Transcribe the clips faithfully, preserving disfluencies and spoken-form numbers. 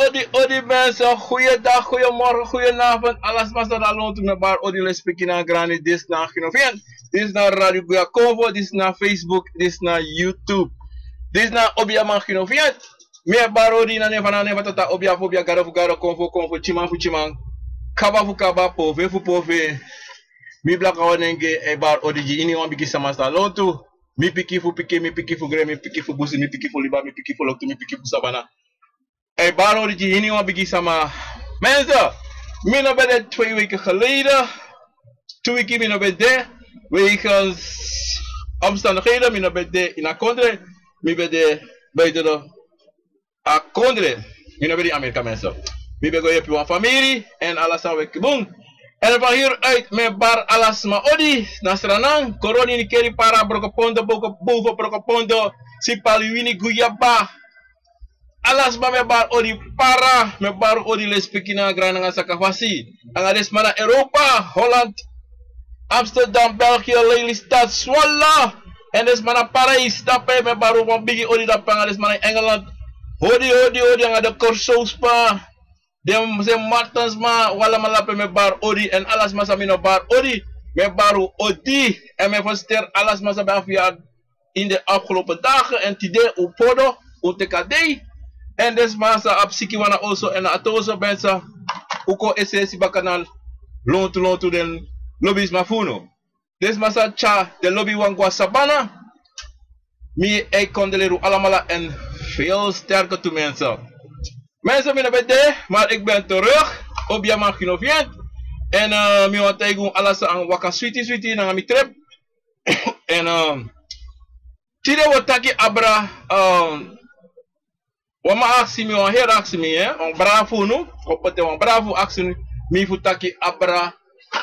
Odi, odi mensen, goeiedag, goeiemorgen, goedenavond. Ala sma san de lontu, mi e bari odi, lespeki nanga grani. Disi na Gino Vian. Disi na Radio Guya Konfo, disi na Facebook, disi na YouTube. Disi na Obiaman Gino Vian. Mi e bari odi na nen fu, na nen fu Tata, Obia fu obia, Gado fu gado, Konfo fu konfo, Timan fu timan, Kaba fu kaba, Pove fu pove. Mi Blaka Wonenge e bari odi gi iniwan bigi sama san de lontu. Mi pikin fu pikin, mi pikin fu gren, mi pikin fu busi, mi pikin fu liba, mi pikin fu loktu, mi pikin fu sabana. E bari odi gi iniwan bigi sama. Mensen, mi no ben de twee weken geleden. Twee weken mi no ben de. Wegens omstandigheden mi no ben de in a kondre. Mi ben de buiten de a kondre. Mi no ben de in Amerika, mensen. Mi ben go yepi wan famiri. En ala san weki bun. En van hieruit mi e bari ala sma odi. Na Sranan, Koroni, Nickerie, Para, Brokopondo, Boko, Boven Brokopondo, Sipaliwini, Guyaba. Ala sma mi e bari odi, Para, mi e bari odi, lespeki nanga grani nanga sakafasi. Nanga den sma na Europa, Holland, Amsterdam, België, Lelystad, Zwolle. En den sma na Parijs, dape mi e bari wan bigi odi, dape nanga den sma na Engeland. Odi, odi, odi, nanga den Kòrsowsma, den Sint Maarten sma, un alamala dape mi e bari odi. En ala sma san mi no bari odi, mi e bari odi. En mi e feliciteer ala sma san ben abi verjaardag in de afgelopen dagen. En tide un podo, un teki a dei. En den sma san abi siki wan na oso en na ati oso, mensen, un kon esresi baka na lontu lontu den lobisma fu unu. Den sma san tyari den lobi wan go na sabana, mi e kondoleri un alamala en veel sterkte toe, mensen. Mensen, mi no ben de, maar ik ben terug. Obiaman Gino Vian. En, eh, mi wani taigi un ala san waka switi switi nanga mi trip. En, eh, tide wi o taki abra, eh, wan man aksi mi, wan heri aksi mi, eh, wan brada fu unu, kon poti, wan brada fu unu aksi mi fu taki abra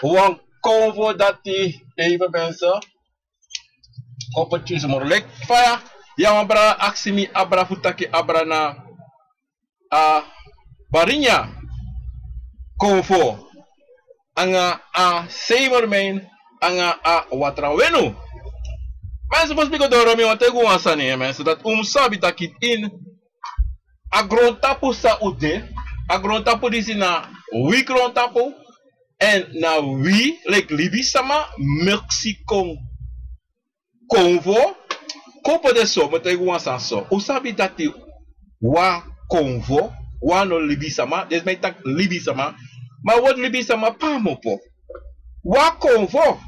wan konfo dati, even, mensen. Kon poti, so moro leki faya. Ya, wan brada aksi mi abra fu taki abra na a Barinya Konfo, anga a Seimermijn, anga a Watrawenu. Mensen, fosi mi go doro, mi wani taigi un wan sani, mensen, dati un mus sabi taki in a grontapu san un de, a grontapu disi na wi grontapu, en na wi, leki libisma, Mexico, konfo. Kon poti en so, mi o taigi un wan sani so. Un sabi dati wi a konfo, wi a no libisma, den sma e taki libisma, ma a wortu libisma pasa kmopo. Wi a konfo.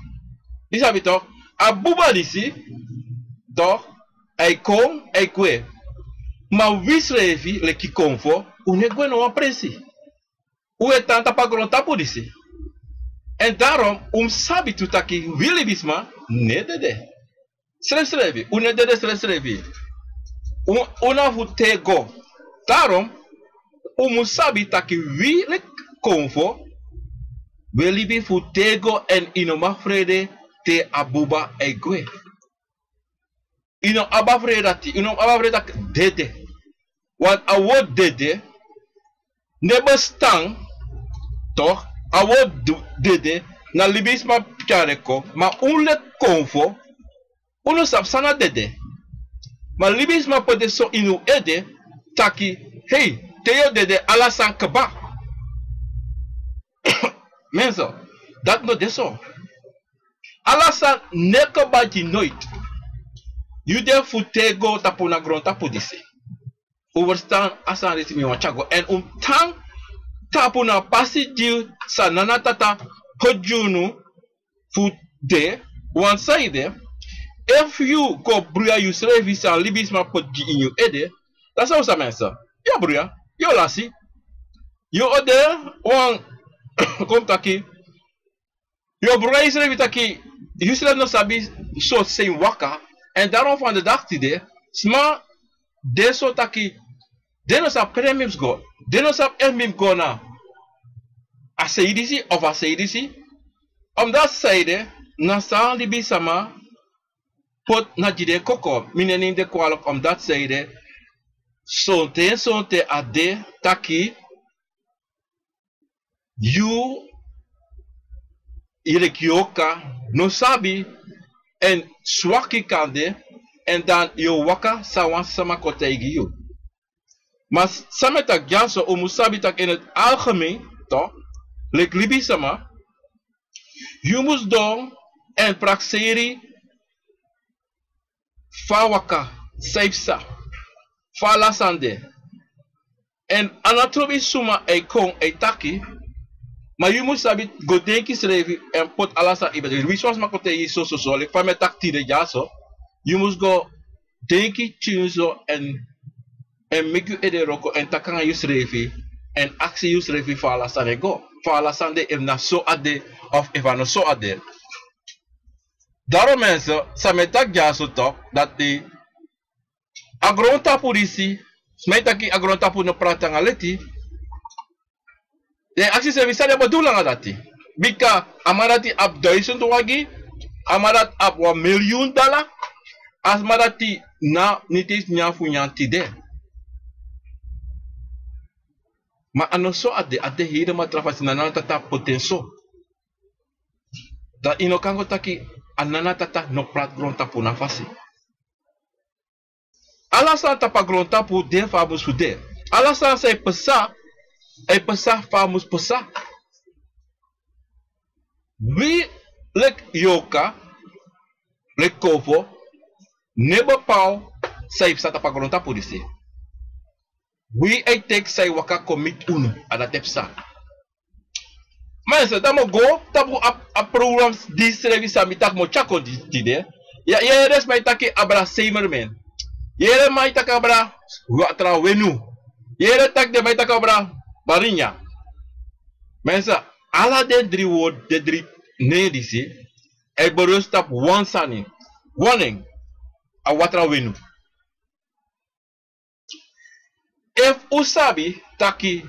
Yu sabi tok, a buba disi, tok, a e kon, a e gwe. Ma wi srefi, leki konfo, un no e gwe na wan presi. Un e tan tapu a grontapu disi. En daarom, un mus sabi tu taki wi libisma no e dede srefsrefi. Un no e dede srefsrefi. Un, un na fu tego. Daarom, un mus sabi taki wi leki konfo, wi e libi fu tego, en yu no man frede te a buba e gwe. Yu no abi a frede dati, yu no abi a frede taki dede. Want a wortu dede no e bestaan, toch? A wortu du-, dede na libisma tyari en kon, ma un leki konfo, un no sabi san na dede. Ma libisma poti en so ini un ede taki, hei, te yu o dede, ala sani kaba. Mensen, dati no de so. Ala sani no e kaba gi noiti. Yu de fu tego tapu na grontapu disi. Un ferstan a sani disi mi wani tyari go. En un tan tapu na a pasi di San Nana Tata poti gi unu fu de, wan sani de, efu yu go bruya yusrefi san libisma poti gi ini yu ede, dati san un sa, mensen. Yu o bruya, yu o lasi. Yu o de wan, kon taki, yu o bruya yusrefi taki yusrefi no sabi sortu san yu waka. En daarom fu a dei dati de, sma de so taki den no sabi pe den mus go, den no sabi efu mi mus go na a sei disi of a sei disi. Omdat san ede, na san libisma poti na gi den koko, mi no e nemi den kwalijk, omdat san ede, sonten sonten a de taki yu, yu leki yu o kan no sabi, en swaki kan de, en dan yu o waka san wan sama kon taigi yu. Ma san mi e taki dyaso, un mus sabi taki in het algemeen, toch, leki libisma, yu mus don èn prakseri fa a waka, san yu psa, fa ala sani de. Èn a no trobi suma e kon e taki, ma yu mus sabi go denki srefi èn poti ala sani ini bedrijf. Winsi wan sma kon taigi yu sososo, leki fa mi e taki tide dyaso, yu mus go denki tyunso èn, èn meki yu ede wroko èn taki nanga yusrefi, èn aksi yusrefi fa ala sani e go, fa ala sani de, efu na so a de, of efu a no so a de. Daarom mensen, san mi e taki dyaso toch, dati a grontapu disi, sma e taki a grontapu no prati nanga leti. Den e aksi srefi san den e bedoel nanga dati. Bika a man dati abi duisend wagi, a man dati abi wan miljoen dala, a sma dati na niti e nyan fu nyan tide. Ma a no so a de, a de helemaal tra fasi, na Nana Tata poti en so. Dan yu no kan go taki a Nana Tata no prati grontapu na a fasi. Ala sani tapu a grontapu de fa a mus fu de. Ala sani san e psa, e psa fa a mus psa. Wi leki yorka, leki konfo, no e bepaal san e psa tapu a grontapu disi. Wi e teki san e waka kon miti unu, a dati e psa. Ma yu si, dan mi o go tapu a, a programs di srefi san mi taki mi o tyari kon di, tide. Ya, yu yere sma e taki abra Seimermin. Yu yere man e taki abra Watra Wenu. Yu yere taki den man e taki abra Barinya. Ma yu si, ala den dri word, den dri nen disi, e berust tapu wan sani. Wan nen, a Watra Wenu. Efu un sabi taki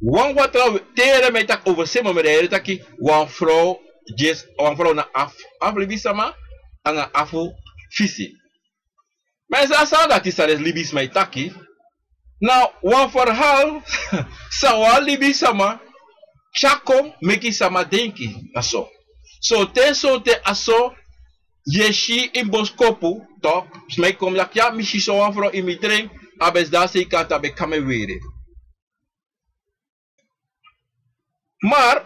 wan Watra We-, te yu yere mi e taki over Seimermin, dan yu yere taki wan frow, yes, wan frow na afu, afu libisma, anga afu fisi. Ma yu si, a sani dati san den libisma e taki, na wan verhaal san wan libisma tyari kon meki sama denki, na so. Sonten, sonten a so, yu e si ini boskopu, toch, sma e kon taki ya, mi si so wan frow ini mi dren, a ben sidon a seikant, a ben kama en weri. Maar,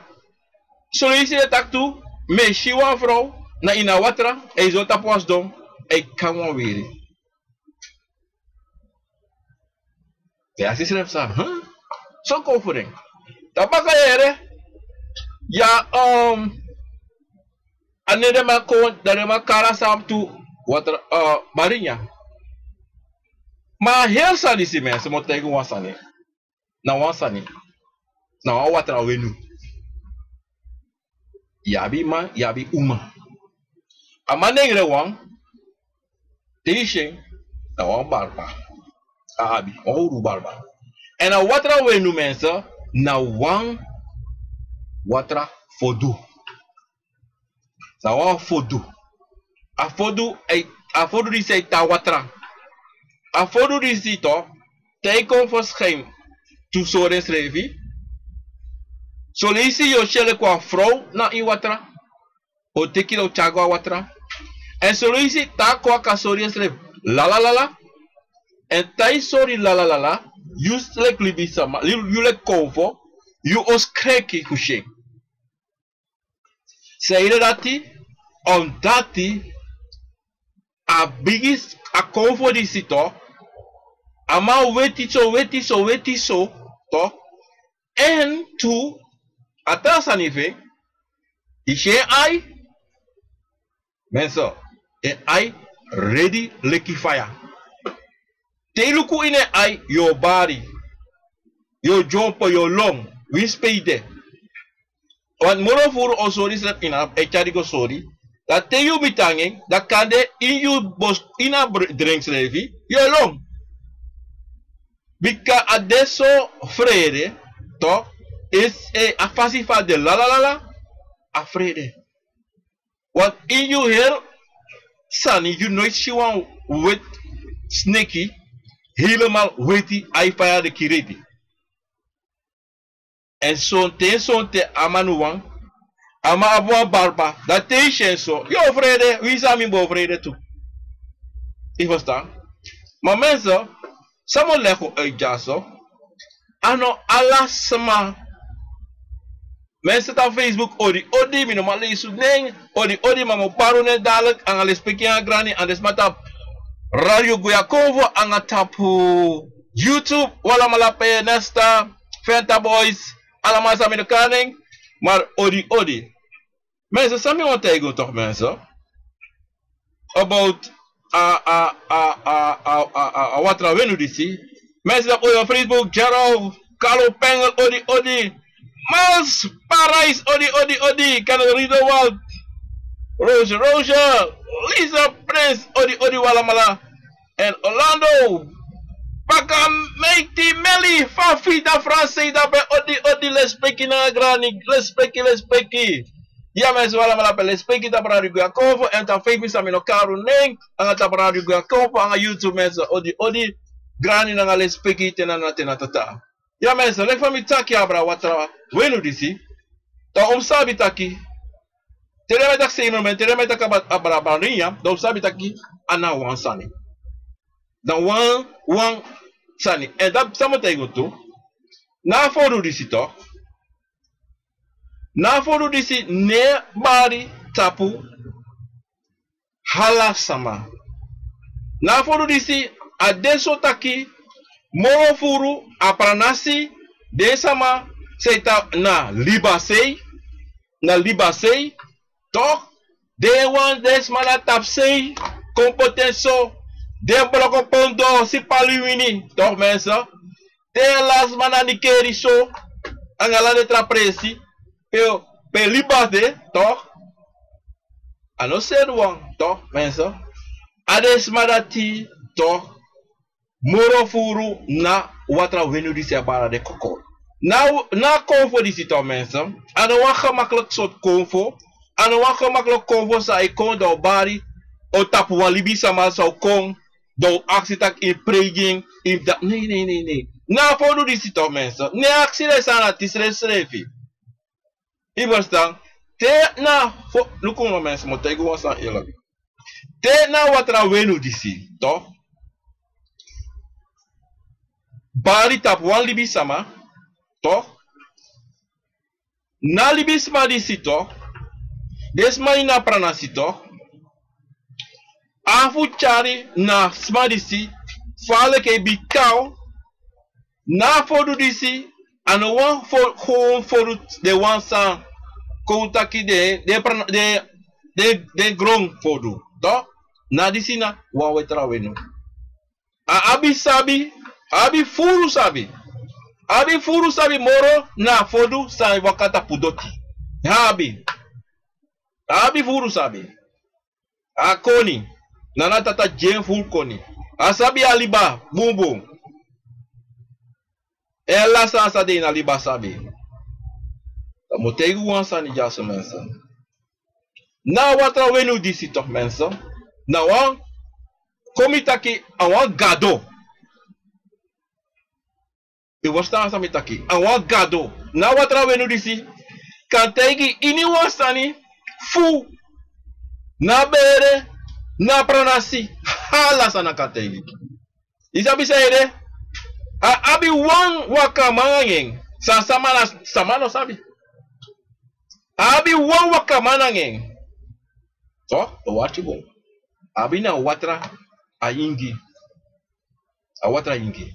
son leisi den e taki tu, mi e si wan frow na ini a watra, èn yu sidon tapu wan sidon, èn yu kama wan weri. Den e aksi srefi san, huh? So kon fu den. Dan baka yu yere, ya, um, a nen den man kon, dan den man kari a sani tu Watra, uh, Barinya. Ma a heri sani disi, mensen, mi o taigi un wan sani. Na wan sani. Na wan Watra Wenu. Yu abi man, yu abi uma. A man nengre wan, te yu si en, na wan barba a abi, wan huru barba. Èn a Watra Wenu, mensen, na wan watra fodu. Na wan fodu. A fodu, a, a fodu disi e tan na watra. A fodu disi toch, te yu kon verschijnen, tu sori ensrefi. Son leisi yu o si en leki wan frow na ini watra. O teki en, o tyari go na watra. Èn son leisi te a kon, a kan sori ensrefi lala lala. Èn te a e sori lala lala, yu leki libisma, yu, yu leki konfo, yu o skreki fu si en. San ede dati? Omdat a bigi, a konfo disi toch, a man weti so, weti so, weti so, toch. Èn tu, a tra sani fu en, yu si en ai, mensen, en ai redi leki faya. Te yu luku ini en ai, yu o bari, yu o dyompo, yu o lon, winsi pe yu de. Want moro furu o sori srefi ini a, e tyari go sori. Dan te yu miti nanga en, dan kande ini yu bos, ini a br-, dren srefi, yu o lon. Bika a de so frede, toch, is, eh, a fasi fa a de lala lala, a frede. Want ini yu heri sani, yu no e si wan weti sneki, helemaal weti, ai faya leki redi. Èn sonten, sonten a man wan, a man abi wan barba, dan te yu si en so, yu o frede, winsi a mi bo frede tu. Yu ferstan? Ma mensen, San mi o legi un uit dyaso, a no ala sma. Mensen tapu Facebook, odi odi, mi no man leisi un nen. Odi odi, ma mi o bari un nen dadilik nanga lespeki nanga grani, nanga den sma tapu Radio Guyakonfo nanga tapu YouTube, un alamala pe, Nesta, Fenta Boys, alamala san mi no kari nen. Maar odi odi. Mensen, san mi wani taigi un toch, mensen, about a, a, a, a, a, a, a watra wenu disi. Mensen, tapu Facebook, Gerald, Carlo Pengel, odi odi. Mals Parijs, odi odi odi. Kenneth Riedewald, Roger Roger, Lisa Prins, odi odi un alamala. En Orlando, Baka Meiti, Meli, Fafita, Franseda pe, odi odi, lespeki nanga grani, lespeki, lespeki. Ya mensen, un alamala pe, lespeki tapu Radio Guyakonfo, en tapu Facebook san mi no kari un nen, nanga tapu Radio Guyakonfo, nanga YouTube mensen, odi odi, grani nanga lespeki, te na tata, te na tata. Ya mensen, leki fa mi taki abra watra wenu disi. Dan un sabi taki, te den man e taki seimer, ma te den man e taki abra, abra, abra rin ya, dan un sabi taki a na wan sani. Na wan, wan sani. En dati san mi o taigi un tu. Na a fodu disi toch. Na a fodu disi no e bari tapu ala sama. Na a fodu disi a de so taki moro furu a pranasi, den sama san e tan na liba sei, na liba sei, toch, den wan, den sma na tapu sei kon poti en so, den bloko pon doro, si pali wini, toch mensen. Te ala sma na nikeri so, nanga ala den tra presi, pe, pe liba de, toch. A no seri wan, toch, mensen. A den sma dati, toch, moro furu na watra wenu disi e bari den kokoro. Na, na konfo disi, toch, mensen. A no wan gemakkelijk soort konfo. A no wan gemakkelijk konfo san e kon dan o bari, o tapu wan libisama san o kon, dan o aksi taki yu e prei gi en, yu mus dati. Nee, nee, nee, nee. Na a fodu disi, toch, mensen. No e aksi den sani dati srefisrefi. Yu e ferstan? Te na fo-, luku no, mensen, mi o taigi un wan sani eerlijk. Te na watra wenu disi, toch, bari tapu wan libisama, toch. Na libisma disi, toch, den sma ini a pranasi, toch, a fu tyari na sma disi, fa leki e bika. Na a fodu disi, a no wan fo-, gewoon fodu, den wan san kon taki den, den pran-, den, den, den gron fodu, toch. Na disi na wan watra wenu. A abi sabi, a abi furu sabi. A abi furu sabi moro na a fodu san e waka tapu doti. A abi. A abi furu sabi. A koni. Na a tata gi en furu koni. A sabi a liba bunbun. En ala sani san de ini a liba a sabi. Dan mi o taigi un wan sani dyaso, mensen. Na a watra wenu disi, toch, mensen. Na wan, kon mi taki, a wan gado. Yu e ferstan san mi taki? A wan gado. Na a watra wenu disi kan taigi iniwan sani fu, na bere, na pranasi. Ala sani a kan taigi. Yu sabi san ede? A abi wan wakaman nanga en. San sama na, sama no sabi. A abi wan wakaman nanga en. So, o wati bun. A abi na watra a ingi. A watra ingi.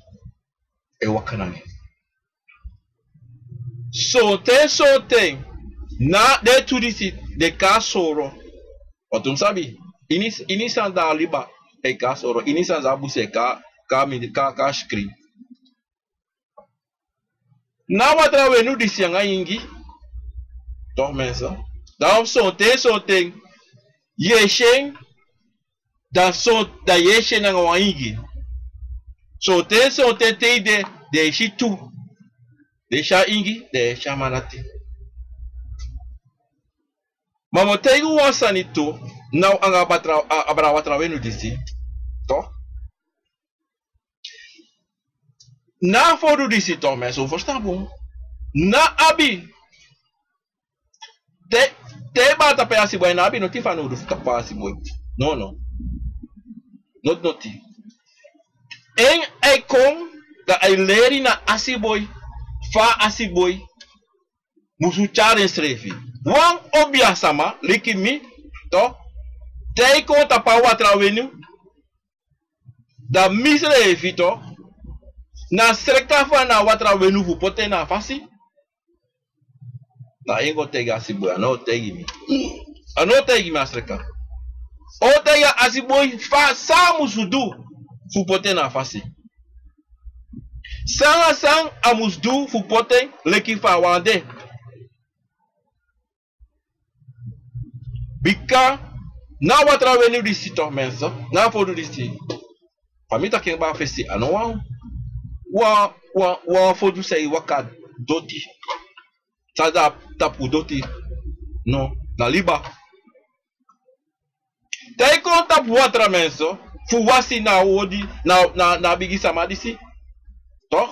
E waka nanga en. Sonten, sonten, na den tu disi den e kon na soro. Want un sabi, ini, ini san de a liba e kon na soro, ini san de a busi e kon na, kon na mindri, kon na, kon na skrin. Na a watra wenu disi nanga ingi, toch, mensen. Dan sonten, sonten, yu e si en, dan son, dan yu e si en nanga wan ingi. Sonten, sonten te yu de, den e si tu. Den e si a ingi, den e si a man dati. Ma mi o taigi un wan sani tu, now nanga a watra, a, abra watra wenu disi, toch. Na a fodu disi, toch, mensen, un ferstan bun. Na abi Te, te bata pe a si boi, na abi noti fanowdu fu tapu a si boi. No, no. Noti, noti. En a e kon, dan a e leri na a asiboi, fa a asiboi musu tyari ensrefi. Wan obiasama leki mi, to, te a e kon tapu a watra wenu, dan misrefi, to, na sreka fu a na a watra wenu fu poti en na a fasi. Na en go taigi a asiboi, a no taigi mi. A no taigi mi a sreka. A o taigi a asiboi fa san a musu du fu poti en na a fasi. San a san a musu du fu poti en leki fa a wani de. Bika na a watra wenu disi, to, mensen, na a fodu disi. Fa mi taki en baka fesi, a no wan, wan, wan, wan fodu san e waka doti. San de tapu doti. No, na liba. Te a e kon tapu watra, mensen, fu wasi na odi, na, na, na a bigi sama disi. Toch?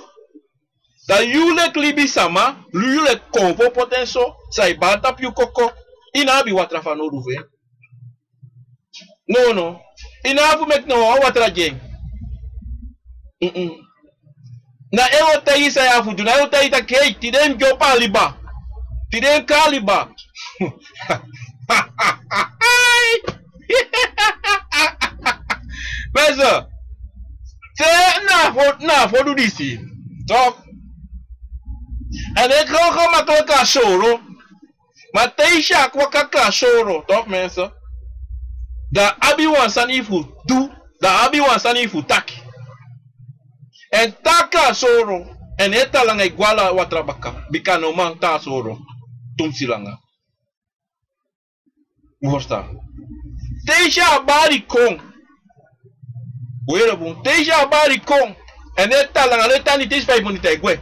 Dan yu leki libisama, yu leki konfo poten so, san e bari tapu yu koko, yu no abi watra fanowdu fu en. No, no. Yu no abi fu meki no wan watra gi en. Mm-mm. Na en o taigi san yu abi fu du, na en o taigi taki, hei, tide mi go pali liba. Tide mi kon liba. Mensen, te na fo, na fodu disi. Toch? En a e kon kon makkelijk a soro. Ma te yu si a kon kon a soro, toch, mensen? Dan a abi wan sani fu du, dan a abi wan sani fu taki. En te a kon a soro, en a e tan langa, a e go ala watra baka, bika no man tan a soro tumsi langa. Un verstaan? Te yu si a bari kon. Un yere bun. Te yu si a bari kon. En a e tan langa, a no e tan disi, feifi miniti a e gwe.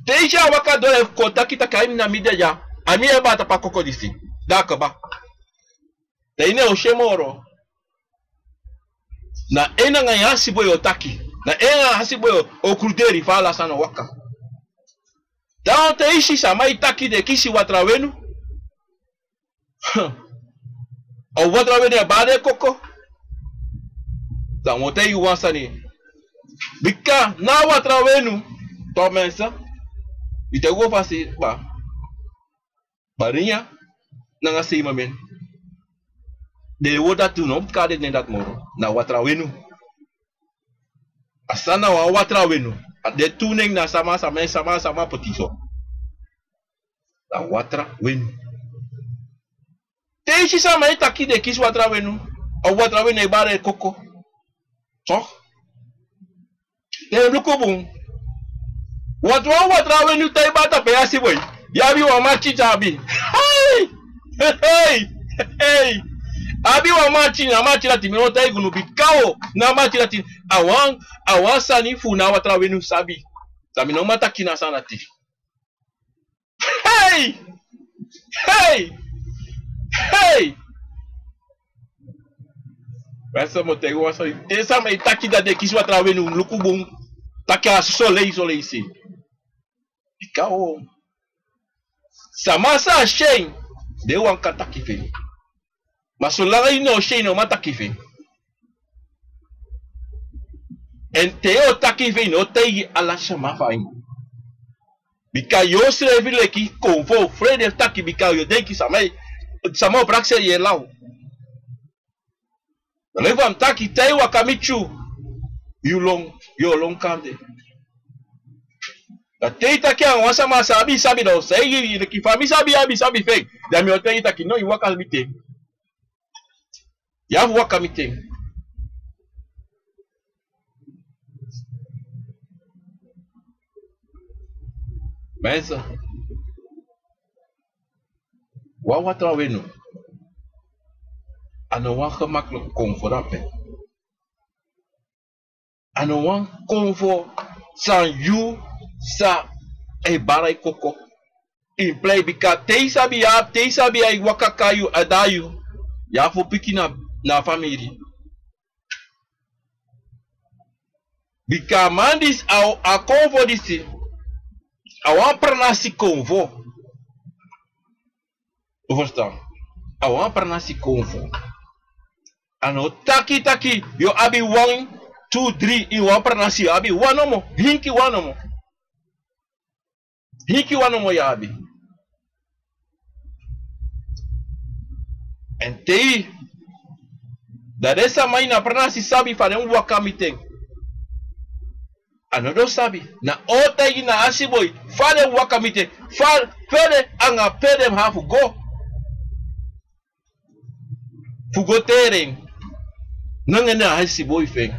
Te yu si a waka doro, a e kon taki taki a ini a mi de ya. A mi e bari tapu a koko disi. Dan a kaba. Dan yu no e si en moro. Na en nanga yu asiboi o taki. Na en nanga asiboi o kruderi fa ala sani o waka. Dan te yu si sama e taki den kisi watra wenu. A watra wenu e bari den koko. Dan mi o taigi yu wan sani. Bika na a watra wenu, toch, mensen, yu te go fasi, ba. Barinya nanga seimamen. Den e wori dati, un no mus kari den nen dati moro. Na watra wenu. A sani na wan watra wenu. A de tu nen na sama, sama, sama, sama poti so. Na watra wenu. Te yu si sama e taki den kisi watra wenu, a watra wenu e bari den koko. Toch? Den luku bun. Watra, watra wenu te yu bari tapu yu asiboi. Yu abi wan matin, yu abi. Hei! Hei! Hei! Abi wan matin, a matin dati mi no taigi unu bika o, na a matin dati. A wan, a wan sani fu na watra wenu sabi. Dan mi no man taki na a sani dati. Hei! Hei! Hei! Mensen, mi o taigi wan sani. Te sama e taki dati den kisi watra wenu, luku bun. Taki a soso leisi, soso leisi. Bika o. Sama sa si en, den wan kan taki fu en. Ma solanga yu no si en, yu no man taki fu en. En te yu o taki fu en, yu no taigi ala sama fu en. Bika yu srefi leki konfo, frede fu taki, bika yu o denki sama, sama o prakseri yu e law. Dan leki fa mi taki, te yu waka miti yu, yu lon, yu o lon kande. Dan te yu taki a wan sama sabi, sabi, dan o saigi yu, leki fa mi sabi, yu abi sabi fu en. Dan mi o taigi yu taki no, yu waka miti en. Yu abi fu waka miti en. Mensen, wan watra wenu, a no wan gemakkelijk konfo dape. A no wan konfo san yu sa e bari koko. In plei, bika te yu sabi yu abi, te yu sabi yu e waka kon yu, a de yu, yu abi fu piki na, na famiri. Bika a man disi, a, a konfo disi, a wan pranasi konfo. Un verstaan? A wan pranasi konfo. A no taki taki yu o abi wan, tu, dri, ini wan pranasi yu o abi wan nomo. Hinki wan nomo. Hinki wan nomo yu o abi. Èn te yu, da den sama ini a pranasi sabi fa den waka miti en. A no den o sabi. Na o taigi na a asiboi fa den waka miti en, fa, pe den anga pe den abi fu go. Fu go teri en. Nanga na a asiboi fu en.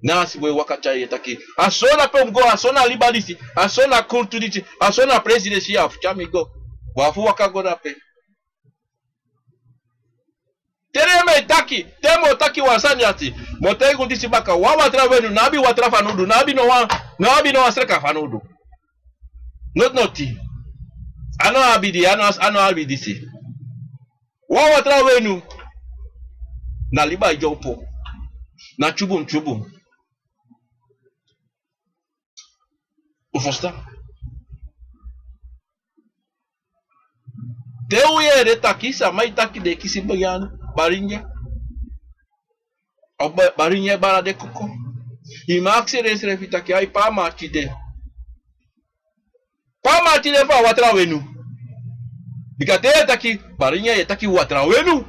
Na a asiboi waka tyari en taki, a so na pe un mus go, a so na liba disi, a so na kultu disi, a so na presi disi, a fu tyari mi go. Wan fu waka go dape. Te den e taki, te mi o taki wan sani dati, mi o taigi un disi baka, wan watra wenu no abi watra fanowdu, no abi no wan, no abi no wan sreka fanowdu. Noti noti. A no abi di, a no, a no abi disi. Wan watra wenu na liba e dyompo. Na tyubun tyubun. Un ferstan? Te un yere taki sama e taki den e kisi barinya, barinya. Of ba-, barinya e bari den koko. Yu mu aksi densrefi taki ai, pe a marki de? Pe a marki de fu a watra wenu? Bika te yu e taki barinya, yu e taki watra wenu.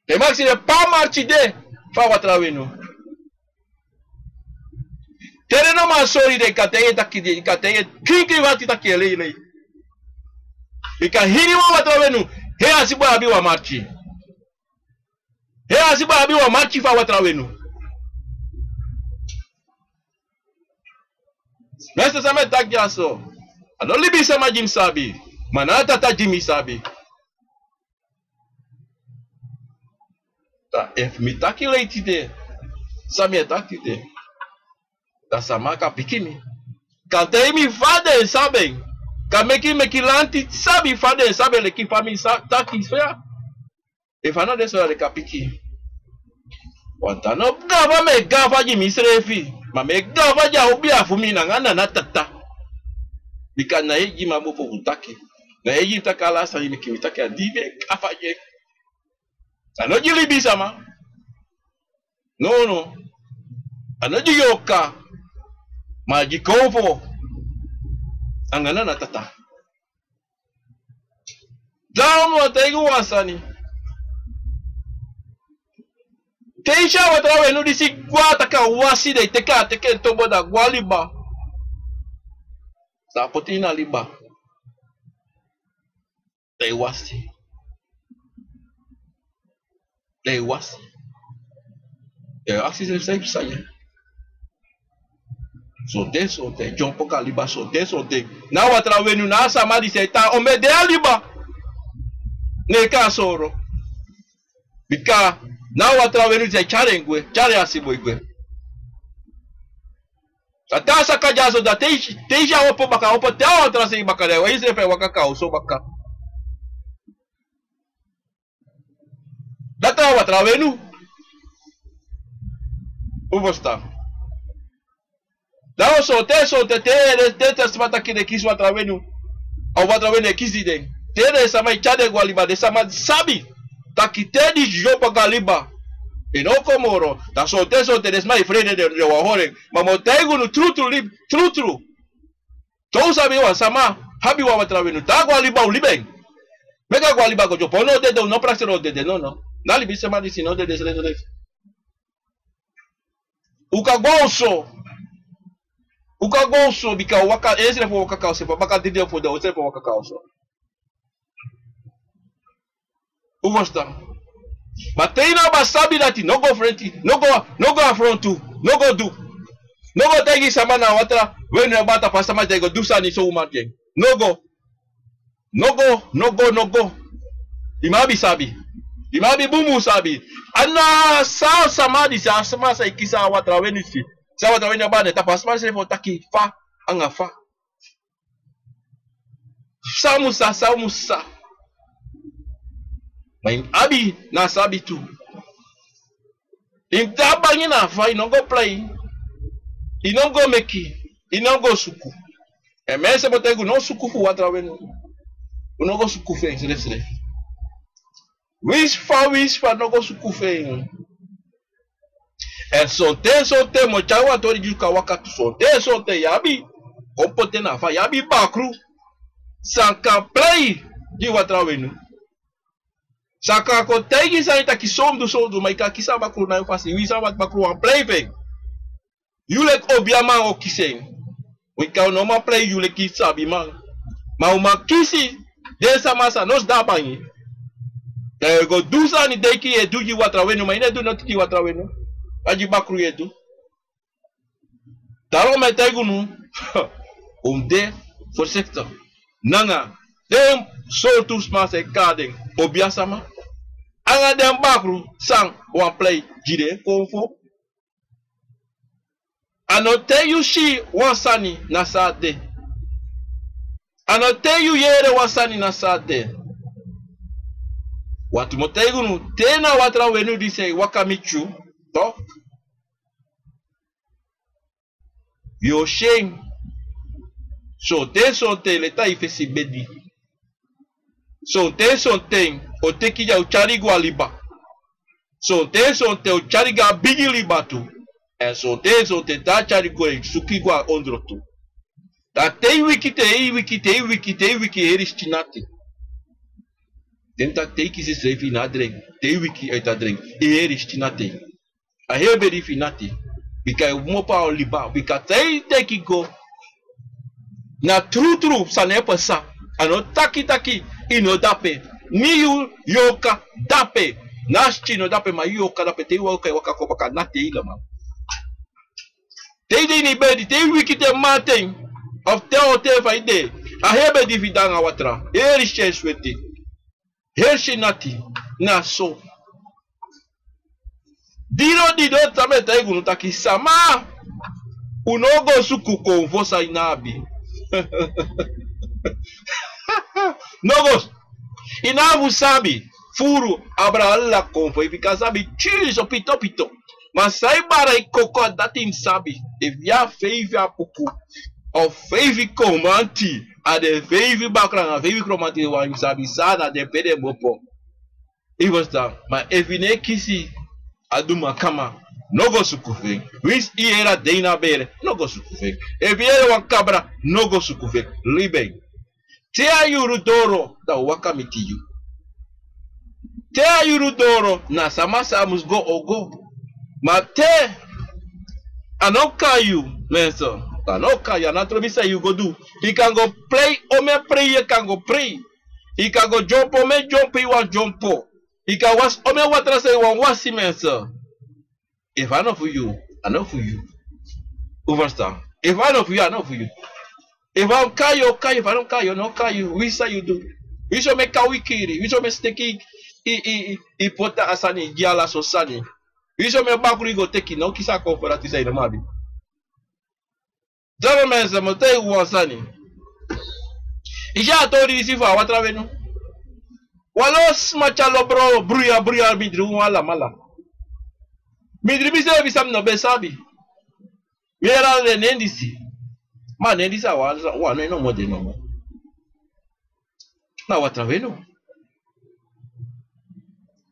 Te yu mu aksi den pe a marki de fu a watra wenu. Te den no man sori den, yu kan taigi den taki den, yu kan taigi den kinkrin ati taki e lei lei. Bika hiniwan watra wenu, heri asiboi abi wan marki. Heri asiboi abi wan marki fu a watra wenu. Mester, san mi e taki dyaso, a no libisama di mi sabi, ma na a Tata di mi sabi. Da efu mi taki leiti de, san mi e taki de, da sama kan piki mi, kan taigi mi fa den sabi en, kan meki, meki lanti sabi fa den sabi en leki fa mi sa-, taki so ya. Efu a no de so, da den kan piki. Wanta no gafa mi e gafa gi misrefi, ma mi e gafa gi a obia fu mi nanga na a Tata. Bika na yu e gi mi a bun fu taki. Na yu e gi mi taki ala sani, meki mi taki a di mi e gafa gi en. A no gi libisama. No, no. A no gi yorka. Ma a gi konfo. Anga na a Tata. Dan mi o taigi wan sani. Te yu si a watra wenu disi gwe, a taki a wasi, den teki, a teki en tombo, da gwe a liba. San a poti ini a liba? Da yu wasi. Da yu wasi. Da yu aksi yusrefi san yu e. Sonten sonten dyompo go a liba, sonten sonten. Na a watra wenu, na a sama disi e tan, o mi e de a liba. Ne kan soro. Bika na a watra wenu disi e tyari en gwe, tyari a asiboi gwe. A tan saka dyaso, da te yu si, te yu si a opo baka, opo te a watra sei baka, da yu wai yusrefi e waka kon a oso baka. Dati na watra wenu. Un ferstan? Da sonten sonten te, te, te sma taki den kisi watra wenu, a watra wenu e kisi den. Te den sama e tyari den go a liba, den sama sabi taki te disi dyompo go a liba, en no kon moro. Da sonten sonten den sma e frede, den, den wani hori en. Ma mi o taigi unu trutru, lib-, trutru. Te un sabi wan sama abi wan watra wenu, te a go a liba, un libi en. Meki a go a liba go dyompo, un no dede, un no prakseri un dede, no, no. Na libisama disi no dede srefsrefi. Un kan go a oso. Un kan go a oso, bika un waka, ensrefi un waka kon a oso, baka dede fu de, ensrefi un waka kon a oso. Un ferstan? Ma te yu no abi a sabi dati, no go frenti, no go, no go a frontu, no go du. No go taigi sama na watra wenu e bari tapu a sama, te yu go du sani so, uman gi en. No go. No go, no go, no go. Yu mu abi sabi. Yu mu abi bunbun sabi. A na san a sama disi, a sama san e kisi a watra wenu disi, san a watra wenu e bari tapu a sama disi, fu taki fa anga fa. San a musu, san a musu. Ma yu mu abi na sabi tu. Yu mu de a bangi na fa, yu no go prei. Yu no go meki. Yu no go suku. Èn mi e si, mi o taigi un, no suku fu watra wenu. Un no go suku fu en srefsrefi. Winsi fa, winsi fa, no go suku fu en. Èn sonten, sonten mi o tyari wan tori gi yu, kan waka tu. Sonten, sonten yu abi, kon poti en na fa, yu abi bakru san kan prei gi Wan Tra Wenu. San kan kon taigi sani taki so mi du, so mi du, ma yu kan kisi a bakru na yu fasi. Winsi a bakru wani prei fu en, yu leki obiaman o kisi en. Wi kan no man prei yu leki sabiman. Ma un man kisi den sama san no sidon a bangi. Dan yu e go du sani denki yu e du gi Wan Tra Wenu, ma yu no e du noti gi Wan Tra Wenu. A gi bakru yu e du. Daarom mi e taigi unu, un de voorzichtig nanga den sortu sma san e kari den obiasama, anga den bakru san wani prei gi den konfo. A no te yu si wan sani, na so a de. A no te yu yere wan sani, na so a de. Wantu mi o taigi unu, te na Wan Tra Wenu disi e waka miti yu, toch, yu o si en. Sonten, sonten leti a yu fesi bedi. Sonten, sonten o teki yu, a o tyari yu go a liba. Sonten, sonten o tyari yu go a bigi liba tu. Èn sonten, sonten te a tyari yu go, a e suku yu go a ondro tu. Dan te yu wiki, te yu wiki, te yu wiki, te yu wiki, yu heri sikin nati. Den taki te yu kisi yusrefi, yu no abi drengi. Te yu wiki, yu e tan drengi, yu heri sikin nati. A heri bedi fu yu nati. Bika yu mu opo a liba, bika te yu teki go, na trutru san e pasa. A no taki taki yu no de ape. Ni yu yorka de ape. Na a sikin no de ape, ma yu yorka de ape. Te yu waka, yu waka kon baka, nati e lama. Te yu de ini bedi, te yu wiki te mamanten, of te a o ten fa yu de, a heri bedi fu yu de anga watra. Heri sikin sweti. Heri sikin nati. Na so. Diro, diro, san mi e taigi unu taki sama, un no go suku konfo san yu no abi. No go. Yu no abi fu sabi furu abra ala konfo, yu fika sabi tyiri so pito pito. Ma san yu bari, yu koko, a dati yu mus sabi. Efu yu abi feifi apuku, of feifi kromanti, a den feifi bakru anga feifi kromanti wan yu sabi san na den, pe den opo. Yu e ferstan? Ma efu yu no e kisi a dumakama, no go suku fu en. Winsi yu yere a dei na bere, no go suku fu en. Efu yu yere wan kabra, no go suku fu en. Libi en. Te a yuru doro, dan a o waka miti yu. Te a yuru doro, na sama san a mus go, a o go. Ma te a no kai yu, mensen, a no kai yu, a no trobi san yu go du. Yu kan go prei, omeni prei yu kan go prei. Yu kan go dyompo, omeni dyompo yu wani dyompo. Yu kan wasi omeni watra san yu wani wasi, mensen. Efu a no fu yu, a no fu yu. Un e ferstan? Efu a no fu yu, a no fu yu. Efu a o kai yu, a o kai yu, efu a no kai yu, a no kai yu. Winsi san yu du? Winsi omeni kaw yu kiri, winsi omeni siteki yu, yu, yu, yu poti a sani gi ala sortu sani. Winsi omeni bakru yu go teki, no kisi a konfo dati san yu no man abi. Daarom mensen, mi o taigi unu wan sani. Yu si a tori disi fu a Wan Tra Wenu? Wan lo sma tyari lo bro, bruya, bruya, mindri wan lamala. Mindri mi seefi san mi no ben sabi. Mi yere ala den nen disi. Ma nen disi a wan, wan nen no moo de no moo. Na Wan Tra Wenu.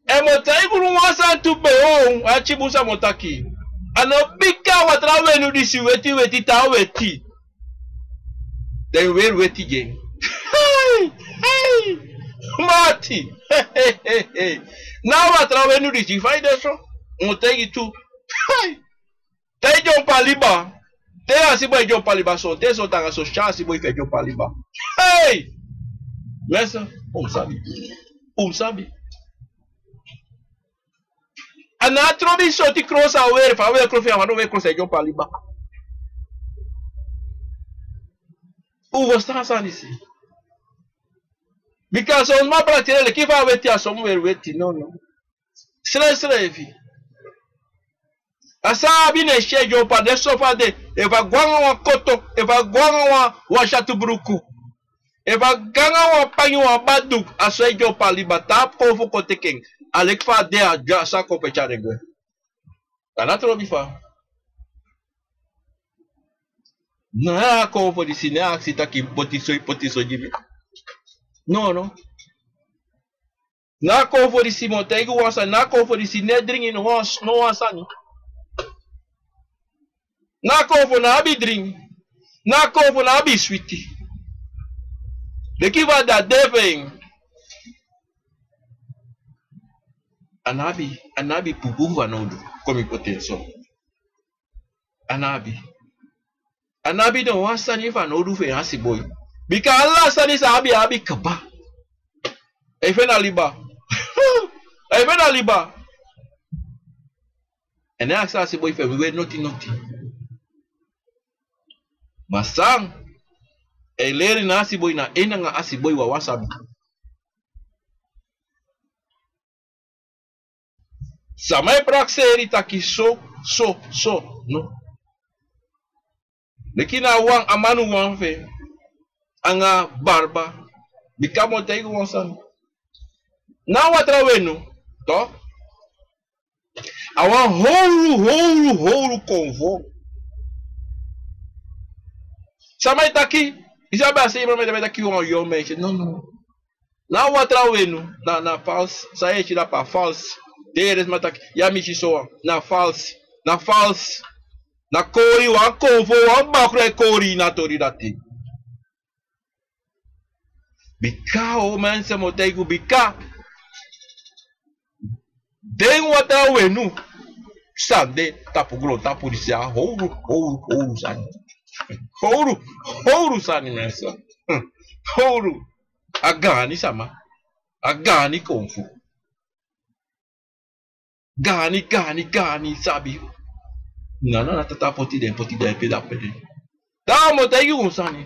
Èn mi o taigi unu wan sani tu, ben, o, a tibun san mi o taki. A no bika Wan Tra Wenu disi weti, weti, tan weti, dan yu weri weti gi en. Hey, hey, mati. Na Wan Tra Wenu disi, fa yu de so? Mi o taigi tu. Hey. Te yu dyompo a liba, te yu asibo e dyompo a liba, sonten, sonten anga so syan asibo yu fu e dyompo a liba. Hey! Mensen, un mus sabi. Un mus sabi. A no trobi sortu kros a weri, efu a weri kros, efu a no weri kros, e dyompo a liba. Un e ferstan a sani disi? Bika son sma praktisi leki fa a weti, a so a mus weri weti, no, no. Srefsrefi. A san a abi na en si e dyompo, a de so fa a de. Efu a go anga wan koto, efu a go anga wan, wan syatu bruku, efu a go anga wan pangi, wan baduk, a so e dyompo a liba, te a konfo kon teki en. A leki fa a de, a dya, a sa kon pe tyari en gwe. A no trobi fa. Na a konfo disi, na a aksi taki poti so, poti so gi mi. No, no. Na a konfo disi, mi o taigi wan sani, na a konfo disi no e dringi no wan, no wan sani. Na a konfo no abi dringi. Na a konfo no abi switi. Leki fa a de fu en. A no abi, a no abi pupu fanowdu, kon mi poti en so. A no abi. A no abi no wan sani fanowdu fu en asiboi. Bika ala sani san a abi, a abi kaba. Efu en na liba. Efu en na liba. En a e aksi asiboi fu en weri noti noti. Ma san a e leri na asiboi, na en nanga asiboi wawan sabi. Sama e prakseri taki so, so, so, no. Leki na wan, a man wan fu en anga barba. Bika mi o taigi wan sani. Na a watra wenu, toch? A wan howru, howru, howru konfo. Sama e taki, i sabi a sei, ma mi e taki wan young man, no, no. Na a watra wenu, na, na fals, san yu e si dape na fals. Te yu yere sma taki, ya mi si so wan, na fals, na fals. Na kori, wan konfo, wan bakru e kori na tori dati. Bika o mensen, mi o taigi un bika. Den watra wenu san de tapu grontapu disi a howru, howru, howru sani. Howru, howru sani mensen. Howru. A gaani sama. A gaani konfo. Gaani, gaani, gaani sabi. Na, na, na tata poti den, poti den pe dape den. Dan mi o taigi un sani.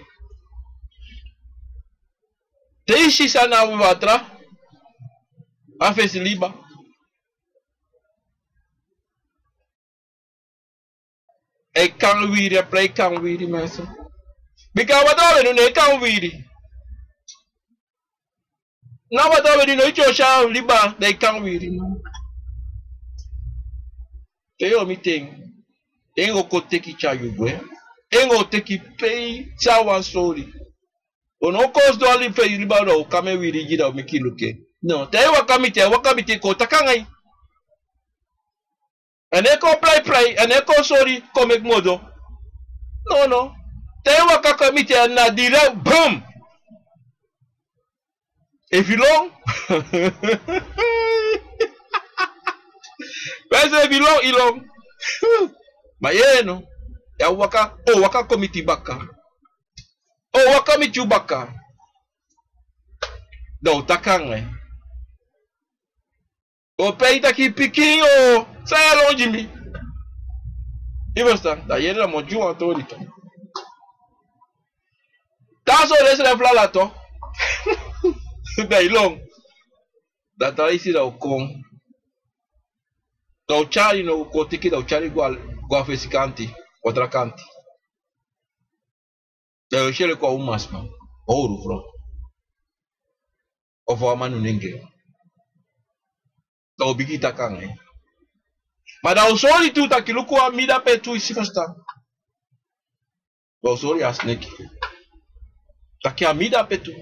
Te i si san na watra, a fesi liba. E kan wiri, e prei kan wiri mensen. Bika watra wenu no e kan wiri. Na watra wenu no e tyari a liba, dan e kan wiri. Te yu o miti en, en o kon teki tyari yu gwe. En o teki pei san wan sori. O no kon sidon a liba, fesi liba, dan o kon meki wiri gi, dan o meki luku en. No, te a e waka miti en, a e waka miti en kon taki anga yu. A no e kon prei prei, a no e kon sori kon meki modo. No, no. Te a e waka kon miti en na direct, bum. Efu i lon. Mensen, efu i lon, i lon. Ma yu no. A e waka, o waka kon miti baka. O waka miti yu baka. Dan o taki anga en. O pei taki pikin o, san yu e lon gi mi. I ferstan, dan yere, dan mi o gi wan tori tu. Te a sori srefi lala tu. Dan i lon. Dan traisi dan o kon. Dan o tyari, no, o kon teki, dan o tyari go a, go a fesi kanti, watra kanti. Dan yu o si en leki wan umasma, howru frow. Ofu wan manunenge. Dan o bigin taki anga en. Ma dan o sori tu taki luku, a mi de ape tu, i si, ferstan. Dan o sori a sneki. Taki a mi de ape tu.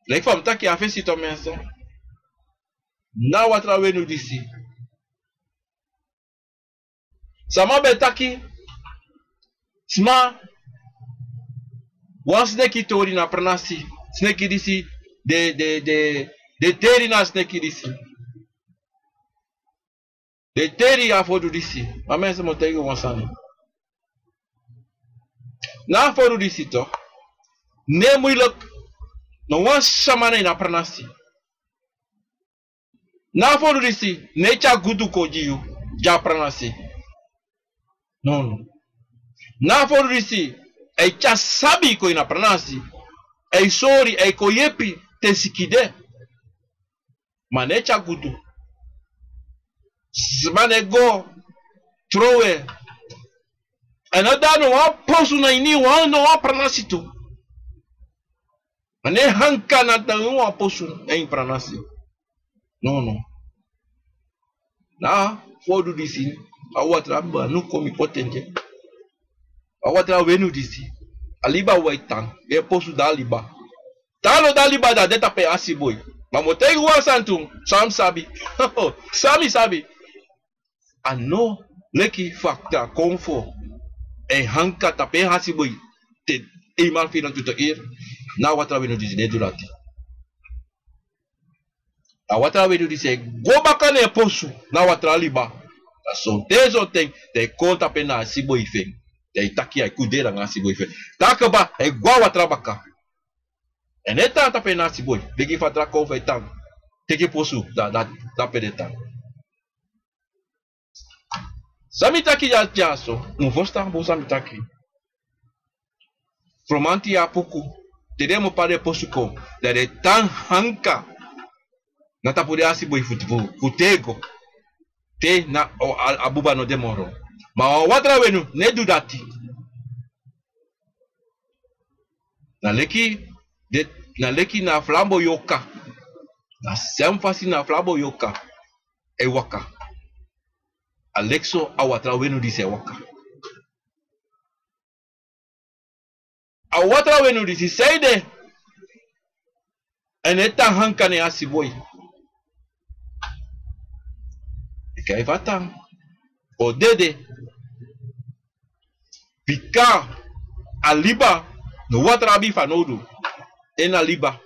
Leki fa mi taki a fesi tu, mensen. Na watra wenu disi. Sama ben taki, sma, wan sneki tori na pranasi. Sneki disi, de, de, de, de teri na sneki disi. De teri a fodu disi. Ma mensen, mi o taigi un wan sani. Na a fodu disi tu, no e muilek, no wan sama na ini a pranasi. Na a fodu disi no e tyari gudu kon gi yu, gi a pranasi. No, no. Na a fodu disi, a e tyari sabi kon ini a pranasi. A e sori, a e kon yepi te siki de. Ma no e tyari gudu. Sma no e go trowe. A no de na wan posu na ini wan, na wan pranasi tu. A no e hanka na ini wan posu na ini pranasi. No, no. Na a fodu disi, a watra banu kon mi poti en de. A watra wenu disi. A liba wi e tan, den posu de a liba. Te a no de a liba, da a de tapu en asiboi. Ma mi o taigi wan sani tu, san mi sabi. San mi sabi. A no leki fa a kon fu en hanka tapu en asiboi te eenmaal vierentwintig uur. Na a watra wenu disi no e du dati. A watra wenu disi e go baka na en posu, na a watra liba. Da sonten sonten, da a e kon tapu en na asiboi fu en. Da a e taki a e kon de nanga asiboi fu en. Te a kaba, a e go a watra baka. Èn a e tan tapu en na asiboi. Begi fa a tra kon fu a e tan. Teki posu, da, da, da pe den e tan. San mi taki dya, dyaso, un ferstan bun san mi taki. Fromanti a puku, te den mu pari den posu kon, da den tan hanka na tapu den asiboi fu, fu, fu tego. Te na, o, a, a buba no de moro. Ma a watra wenu no e du dati. Na leki, de, na leki na flambo yoka. Na sem fasi na flambo yoka e waka. A leki so a watra wenu disi e waka. A watra wenu disi san e de. Èn a e tan hanka na en asiboi. Bika efu a tan, a o dede. Bika a liba, no watra abi fanowdu. Èn a liba,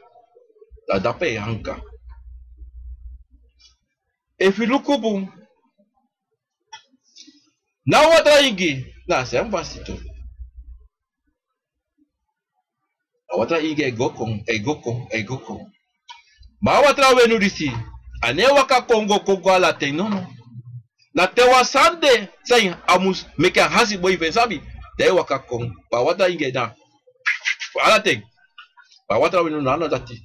da dape a e hanka. Efu yu luku bun, na a watra ingi, na a sem fasi tu. A watra ingi e go kon, e go kon, e go kon. Ma a watra wenu disi, a no e waka kon go, kon go ala ten, nono. Na te wan sani de, san a mus meki a asiboi fu en sabi, da a e waka kon. Ma a watra ingi e de ala ten. Ma a watra wenu no abi dati.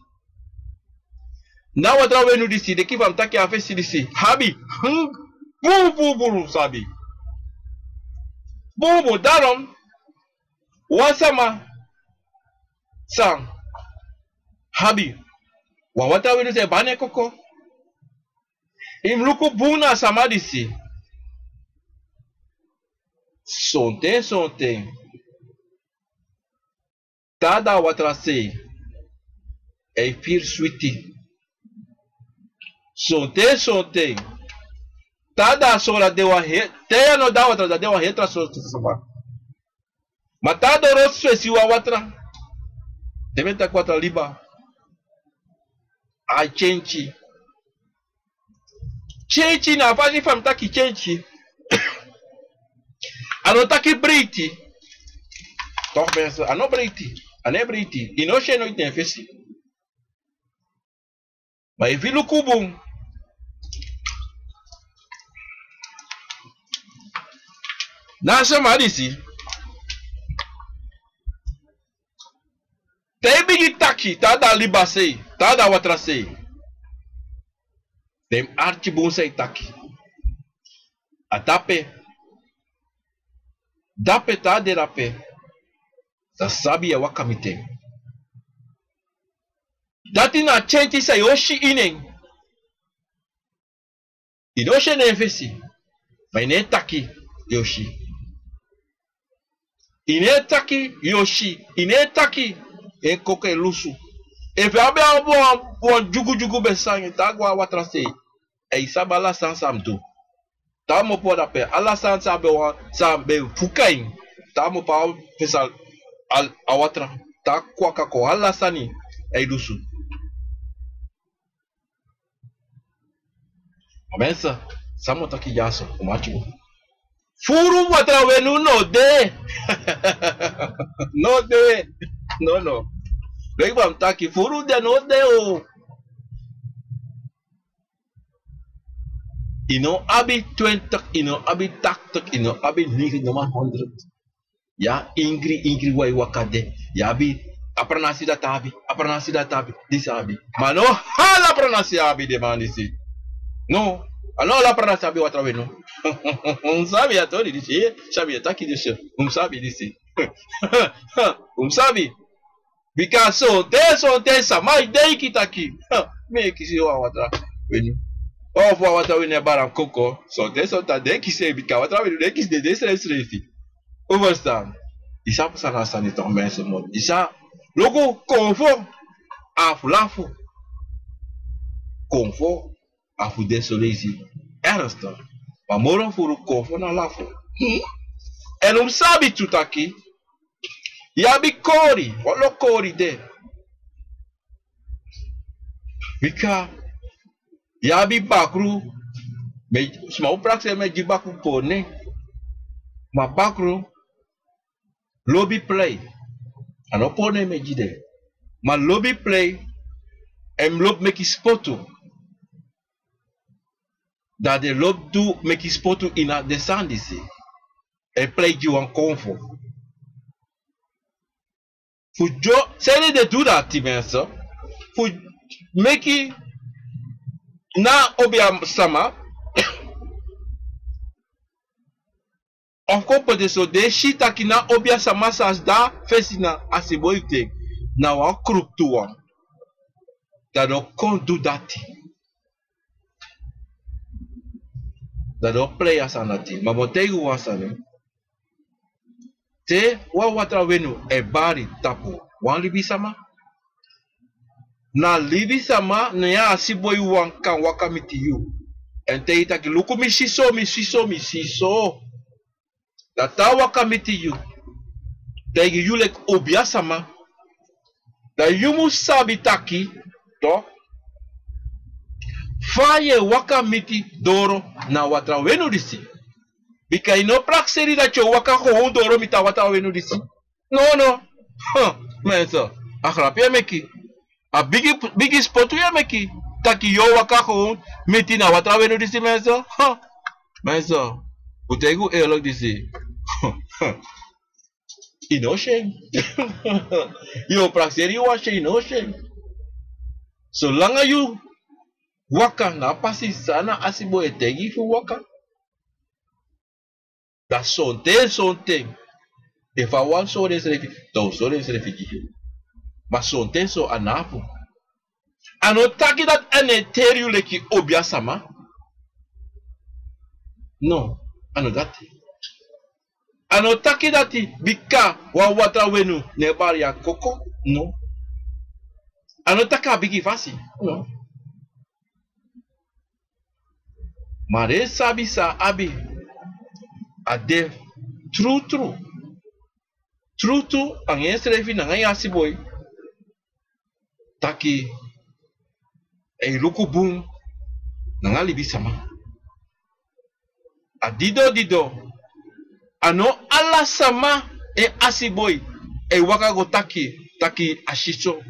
Na a watra wenu disi, leki fa mi taki a fesi disi, abi, hmm, bun, bun, bun, sabi. Bun, bun, daarom, wan sama san abi wan watra wenu san e bari en koko. Yu mus luku bun na a sama disi. Sonten, sonten. Te a de a watra sei, a e firi switi. Sonten, sonten. Te a de a sori, a de wan he-, te a no de a watra, da a de wan heri tra sortu sma. Ma te a doro fesi wan watra, te mi e taki watra liba, a e kenki. Kenki na a fasi fa mi taki kenki. A no taki breiti. Toch mensen, a no breiti. A no e breiti. Yu no si en noiti na en fesi. Ma efu yu luku bun, na a sama disi, te yu bigin taki, te a de a liba sei, te a de a watra sei, den arki bun san yu taki. A dape, dape te a de dape, da sabi yu e waka miti en. Dati na a kenki san yu o si ini en. Yu no si en na en fesi, ma yu no e taki, yu o si. Yu no e taki, yu o si. Yu no e taki, en koko e lusu. Efu yu abi wan, wan dyugudyugu ben sani, te a go a watra sei, a e sabi ala sani san a mus du. Te a opo dape, ala sani san a ben wani, san a ben fuka en, te a opo a fesi, a watra, te a kon waka kon, ala sani e lusu. A mensen, san mi o taki dyaso, un mati. Furu watra wenu no de. No de. No, no. Leki fa mi taki, furu de no de o. Yu no abi twintig, yu no abi tachtig, yu no abi negentig, no man honderd. Ya, ingri, ingri wan e waka de. Ya abi, a pranasi dati abi, a pranasi dati abi, disi abi. Ma no ala pranasi abi den man disi. No, a no ala pranasi abi watra wenu. Un sabi a tori disi, eh? San mi e taki disi, un sabi disi. Un sabi. Bika sonten, sonten sama e denki taki, ha, mi e kisi wan watra wenu. Ofu wan watra wenu e bari en koko. Sonten, sonten a denki sei, bika watra wenu den e kisi den, den srefsrefi. Un ferstan. I sabi san na a sani tok, mensen, moro. I sa luku konfo a fu lafu. Konfo a fu de soleisi ernstig. Ma moro furu konfo na lafu. Èn un mus sabi tu taki yu abi kori, wan lo kori de. Bika yu abi bakru, sma o prakseri mi e gi bakru pone. Ma bakru lobi plei. A no pone mi e gi den. Ma lobi plei, èn lobi meki spotu. Dan den lobi du meki spotu ini den sani disi. Èn plei gi wan konfo. Fu dyo, seni den du dati, mensen. Fu meki na obia sama. Of kon poti so den si taki na obia sama sa sidon fesi na a siboi ten, na wan kruktu wan. Dan den o kon du dati. Dan den o plei a sani dati. Ma mi o taigi wan sani. Te wan watra wenu e bari tapu wan libisama, na libisama na a siboi wan kan waka miti yu. Èn te yu taki, luku mi si so, mi si so, mi si so. Dan te a waka miti yu, taigi yu leki obia sama. Dan yu mus sabi taki, toch, fa yu e waka miti doro na a watra wenu disi. Bika yu no prakseri dati yu o waka gewoon doro miti a watra wenu disi. No, no. Mensen, a grapu yu e meki. A bigi, bigi spotu yu e meki. Taki yu o waka gewoon miti na a watra wenu disi, mensen. Mensen, un taigi un eerlijk disi. Yu no syen. Yu o prakseri yu wan syen, yu no syen. Solanga yu waka na a pasi san na a siboi e taigi yu fu waka. Dan sonten, sonten, efu a wani sori ensrefi, dan a o sori ensrefi gi yu. Ma sonten so a no apu. A no taki dati a no e teri yu leki obia sama. No, a no dati. A no taki dati bika wan watra wenu no e bari a koko. No. A no taki a bigi fasi. No. Ma den sabi san a abi, a de trutru. Trutru anga ensrefi nanga yu a siboi. Taki a e luku bun nanga libisama. A dido dido. A no ala sama e asi boi e waka go taki, taki a si so.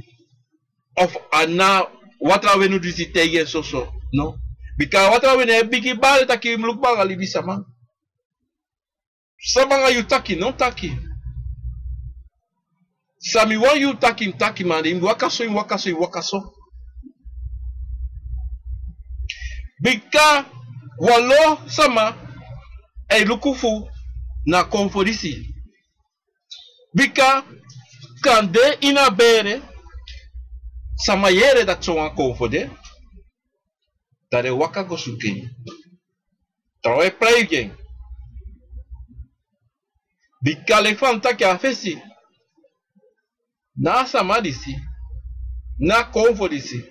Of a na watra wenu disi taigi en soso. No. Bika a watra wenu e bigi bari taki yu mus luku bun anga libisama. San mi wani yu taki, no taki. San mi wani yu taki, mi taki, ma yu mus waka so, yu mus waka so, yu mus waka so. Bika wan lo sama e luku fu na konfo disi. Bika kande ini a bere sama yere dati so wan konfo de. Dan den waka go suku en. Trawan e prei gi en. Bika leki fa mi taki a fesi, na a sama disi, na a konfo disi,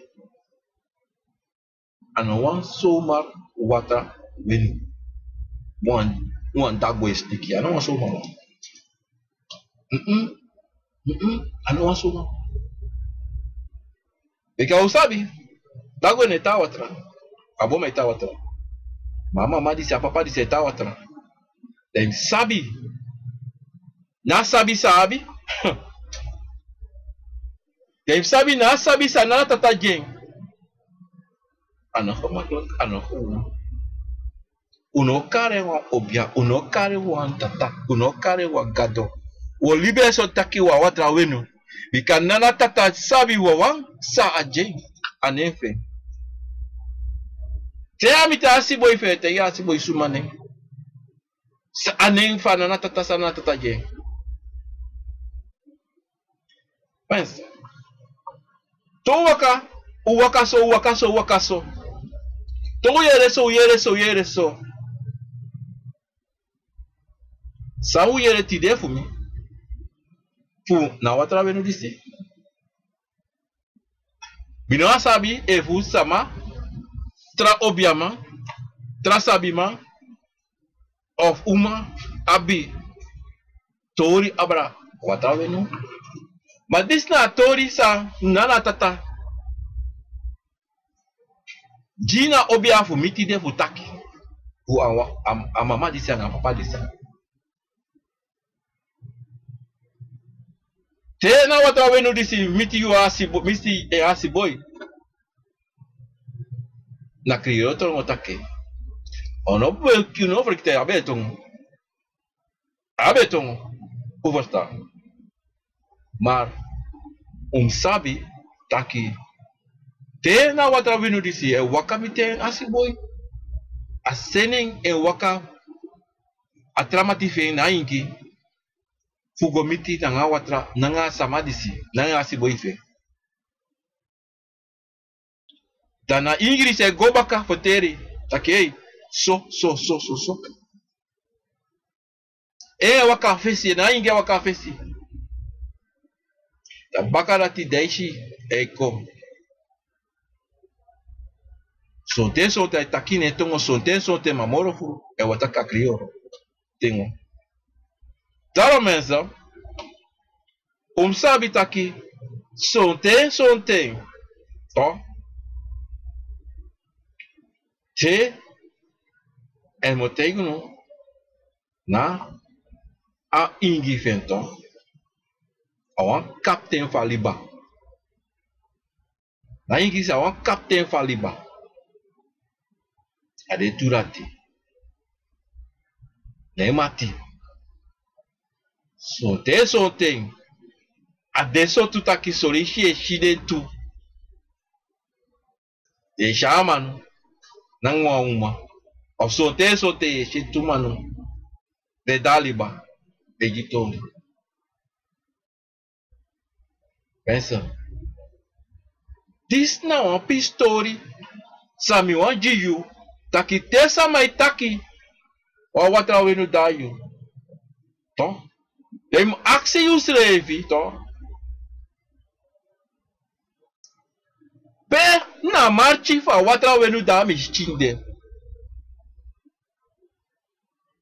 a no wan somar watra wenu. Wan, wan dagwe stiki, a no wan somar wan. Mm-mm. Mm-mm. A no wan somar. Bika un sabi, dagwe no e tan watra. A boma e tan watra. Ma a mama disi, a papa disi e tan watra. Den sabi. Na sabi san a abi. Den sabi, na sabi san Nana Tata gi en. A no gemakkelijk, a no gewoon. Un no o kari en wan obia, un no o kari en wan tata, un no o kari en wan gado. Un o libi en so taki wan watra wenu. Bika Nana Tata sabi wawan san a gi en, a nen fu en. Te a miti a asi boi fu en, te yu a asi boi suma nen. San a nen fu a Nana Tata, san Nana Tata gi en. Pense. Te un waka, un waka so, un waka so, un waka so. Te un yere so, un yere so, un yere so. San un yere tide fu mi? fu na watra wenu disi. Mi no wani sabi efu sama, tra obiaman, tra sabiman, of uma abi tori abra watra wenu. Ma disi na a tori san nana tata gi na obia fu miti de fu taki fu a, a, a mama disi anga a papa disi. Te na watra wenu disi miti yu a asi bo-, miti en asi boi. Na kriyoro tongo taki. O no be yu no frikte a be tongo. A be tongo. Un ferstan. Mar un mus sabi taki te na watra wenu disi e waka miti en asi boi. A seni en e waka a tra mati fu en na ingi fu go miti nanga a watra, nanga a sama disi, nanga a asi boi fu en. Dan na ingi disi e go baka ferteri taki ei, so, so, so, so, so. En e waka a fesi, na ingi e waka a fesi. Dan baka dati dan yu si en e kon. Sonten sonten a e taki na en tongo, sonten sonten ma moro furu e wani taki a kriyoro. Tengo. Daarom mensen, un mus sabi taki sonten sonten, toch? Te en mi o taigi unu, na a ingi fu en, toch, a wan kapten fu a liba. Na ingi disi a wan kapten fu a liba. A de tu dati. Na en mati. Sonten sonten a de so tu taki son leisi yu e si den tu. Yu e si a man nanga wan uma. Of sonten sonten yu e si tu man den de a liba, den e gi tori. Mensen, disi na wan pisi tori san mi wani gi yu, taki te sama e taki wan watra wenu de na yu, toch, dan yu mus aksi yusrefi, toch, pe na a marki fu a watra wenu de na mi skin de.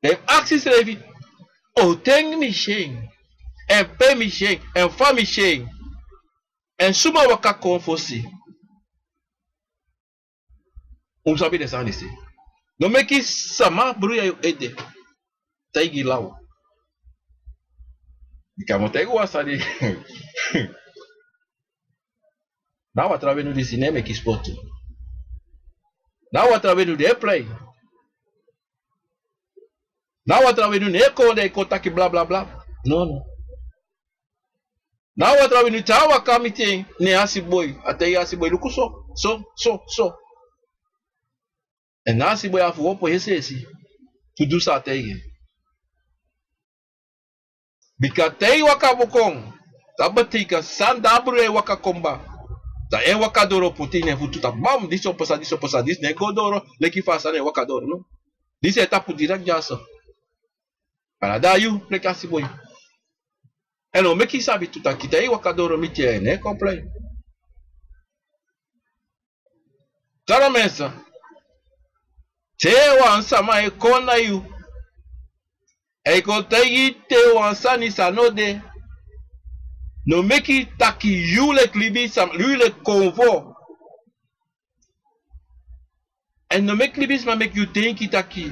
Dan yu mus aksi yusrefi, on ten mi si en, èn pe mi si en, èn fa mi si en, èn suma waka kon fosi. Un mus sabi den sani disi. No meki sama bruya yu ede. Taigi law. Bika mi o taigi wan sani. Na watra wenu disi no e meki spotu. Na watra wenu no e prei. Na watra wenu no e kon dan e kon taki bla bla bla. No, no. Na watra wenu te a waka miti en, ne en asi boi, a taigi en asi boi luku so, so, so, so. Èn na asi boi abi fu opo en yesi yesi fu du san a taigi en. Bika te yu waka bo kon, dati betekent san di a bruya e waka kon kaba. Dan en waka doro poti ini en futu taki bam, disi o pasa, disi o pasa, disi no e go doro leki fa a sani e waka doro, no. Disi e tapu direct dyaso. Ala dan yu leki asi boi. Èn no meki yu sabi tu taki te yu waka doro miti en, no e kon prei. Daarom mensen, te wan sama e kon na yu, èn yu kon taigi en te wan sani san no de, no meki taki yu leki libisma, yu leki konfo. Èn no meki libisma meki yu denki taki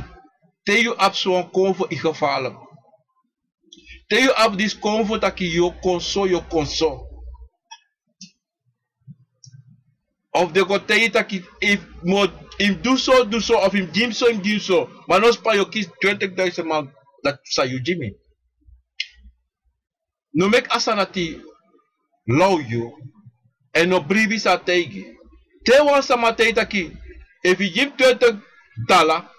te yu abi so wan konfo yu gevaarlijk. Te yu abi disi konfo taki yu o kon so, yu o kon so. Of den go taigi yu taki yu mus, yu mus du so, du so, of yu mus gi mi so, yu mus gi mi so. Ma no span yu o kisi twintig duizend man dati san yu gi mi. No meki a sani dati law yu, èn no bribi san a taigi. Te wan sama taigi taki efu yu gi mi twintig dala,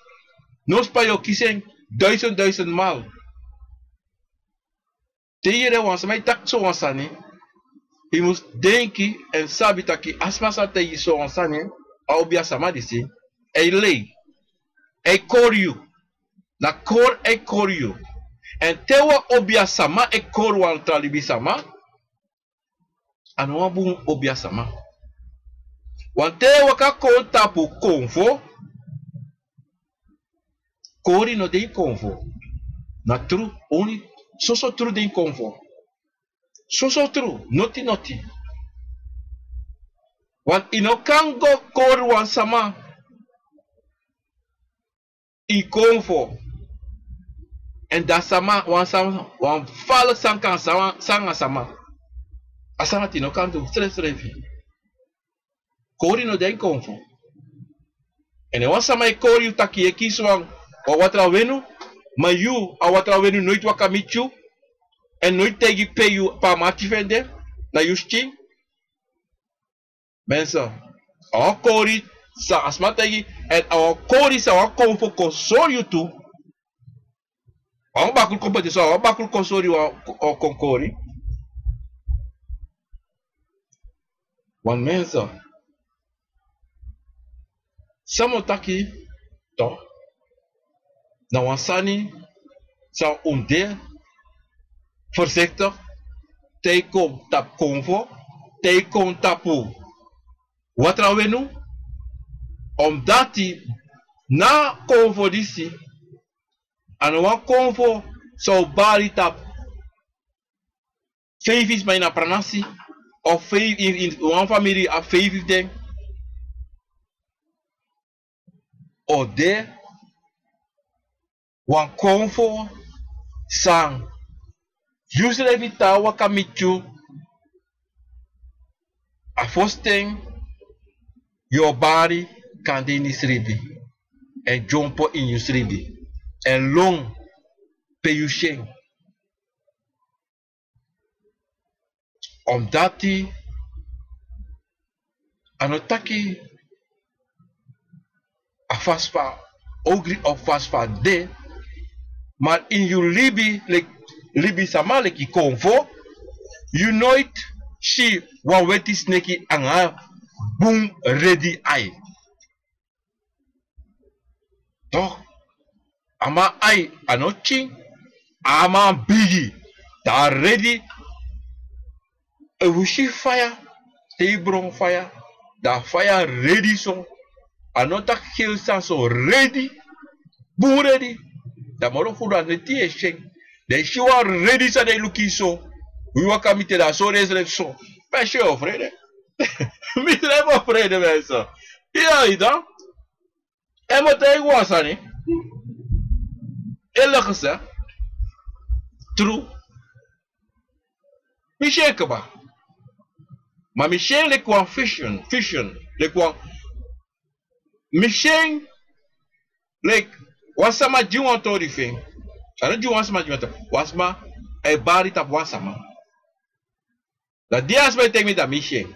no span yu o kisi en duizend, duizend mal. Te yu yere wan sama e taki so wan sani, yu mus denki èn sabi taki a sma san taigi so wan sani, a obi a sama disi, a e lei, a e kori yu. Na kori a e kori yu. Èn te wan obiasama e kori wan tra libisama, a no wan bun obiasama. Wan te waka kon tapu konfo, kori no de ini konfo. Na tru, only soso tru de ini konfo. Soso tru, noti noti. Wan i no kan go kori wan sama ini konfo. Èn dan sama, wan sama, wan fal san kan sama, san a sama. A sani dati i no kan du, srefsrefi. Kori no de ini konfo. Èn efu wan sama e kori yu taki yu e kisi wan, wan watra wenu, ma yu, a watra wenu noiti waka miti yu, èn noiti taigi pe yu, pe a mati fu en de, na yu skin. Mensen, a wan kori san a sma taigi, èn a wan kori san wan konfo kon sori yu tu. A wan bakru kon poti so, a wan bakru kon sori wan, o kon kori. Wan mensen. San mi o taki, toch? Na wan sani san un de voorzichtig te yu kon tapu konfo, te yu kon tapu watra wenu, omdati na konfo disi, a no wan konfo san un bari tapu feifi sma ini a pranasi, of feifi, in, in wan famiri abi feifi fu den. O de wan konfo san yusrefi te a waka miti yu, a fosten yu o bari kande ini sribi, èn dyompo ini yu sribi, èn lon pe yu si en. Omdati a no taki a fasi fu a ogri of fasi fu a de, ma ini yu libi, leki libisama leki konfo, yu noiti si wan weti sneki nanga bun redi ai. Toch, a man ai a no pikin, a man bigi, dan a redi. Efu yu si faya, te yu bron faya, dan a faya redi so. A no taki geheel sani so, redi, bun redi. Dan moro furu a neti e si en. Dan yu si wan redi san den e luku yu so, wi waka miti en, dan a sori ensrefi so. Ma yu si en o frede. Mi srefi o frede, mensen. Yu e dan En mi o taigi wan sani. Eerlijk gezegd. True. Mi si en kaba. Ma mi si en leki wan vision. Vision. Leki wan. Mi si en leki wan sama gi wan tori fu en. A no gi wan sama gi wan tori. Wan sama e bari tapu wan sama. Dan di a sma e taigi mi, dan mi si en.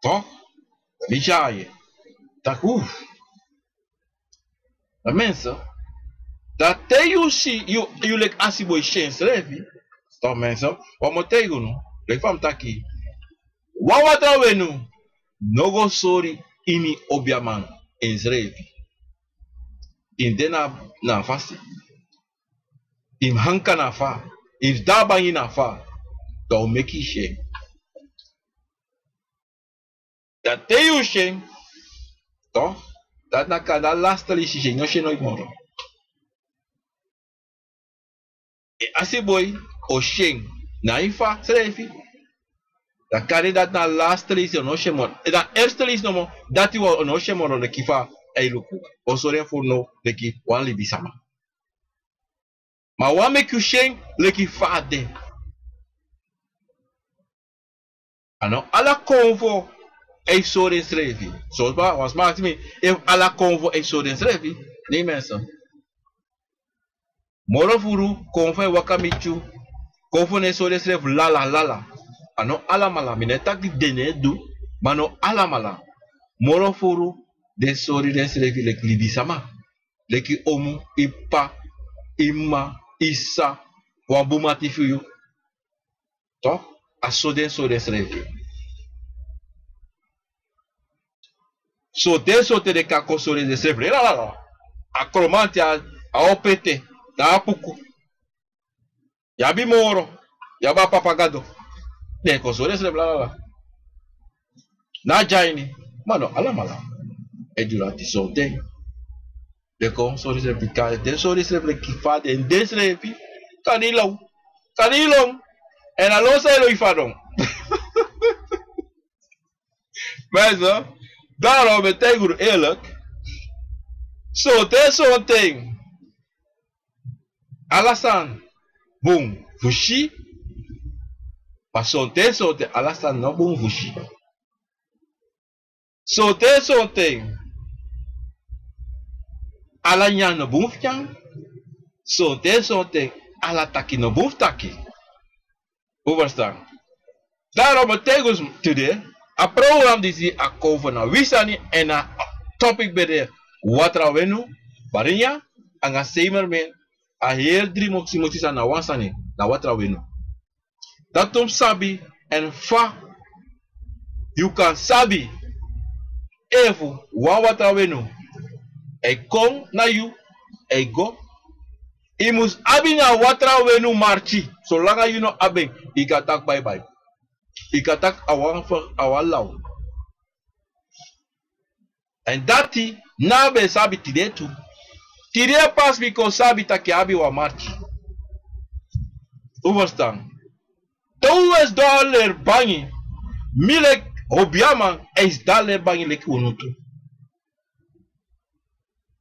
Toch? Dan mi si en. Taki, uf. Dan mensen, dan te yu si, yu, yu leki asiboi si ensrefi. Toch mensen, wan mi o taigi unu, leki fa mi taki. Wan watra wenu no go sori ini obiaman ensrefi. Ini de na, na fasi. Ini hanka na fa, ini dabangi na fa, dan o meki yu si en. Dan te yu si en, toch, dati na kande a laste leisi, yu no si en noiti moro. En asiboi o si en, na ini fa srefi. Dan kande dati na a laste leisi, o no si en moro. En dan eerste leisi nomo, dati o no si en moro leki fa a e luku. O sori en furu now leki wan libisama. Ma a wani meki yu si en leki fa a de. A no ala konfo e sori ensrefi. So wan sma aksi mi efu ala konfo e sori ensrefi. Nee mensen. Moro furu konfo e waka miti yu. Konfo no e sori ensrefi lala lala. A no alamala. Mi no e taki den no e du. Ma a no alamala. Moro furu den sori densrefi leki libisama. Leki omu, i p'pa, i m'ma, i sisa, wan bun mati fu yu. Toch? A so den sori densrefi. So den so te den kan kon sori densrefi. A kromanti, a opo ete. Na a puku. Yu abi moro. Yu abi a papa gado. Den kon sori ensrefi lalala. Na a dyaini. Ma no alamala e du dati sonten. Den kon sori ensrefi bika den sori ensrefi leki fa den de ensrefi. Kan yu lon. Kan yu lon. Èn a lon san yu lon yu fadon. Mensen, daarom mi e taigi unu eerlijk. Sonten sonten ala sani bun fu si. Ma sonten sonten ala sani no bun fu si. Sonten sonten ala nyan no bun fu nyan. Sonten sonten ala taki no bun fu taki. Un verstaan? Daarom mi e taigi unu tide, a program disi a kon fu na wi sani èn a topic ben de Watrawenu, Barinya, anga Seimermin, a heri dri moksi moksi sani na wan sani, na Watrawenu. Dati un mus sabi, èn fa yu kan sabi efu wan Watrawenu e kon na yu, e go. Yu mus abi na Watrawenu marki. Solanga yu no abi en, yu kan taki baibai. Yu kan taki a wan fu, a wan law. Èn dati na a ben sabi tide tu. Tide pas mi kon sabi taki a abi wan marki. Un verstaan? Te un sidon leri bangi, mi leki obiaman e sidon leri bangi leki unu tu.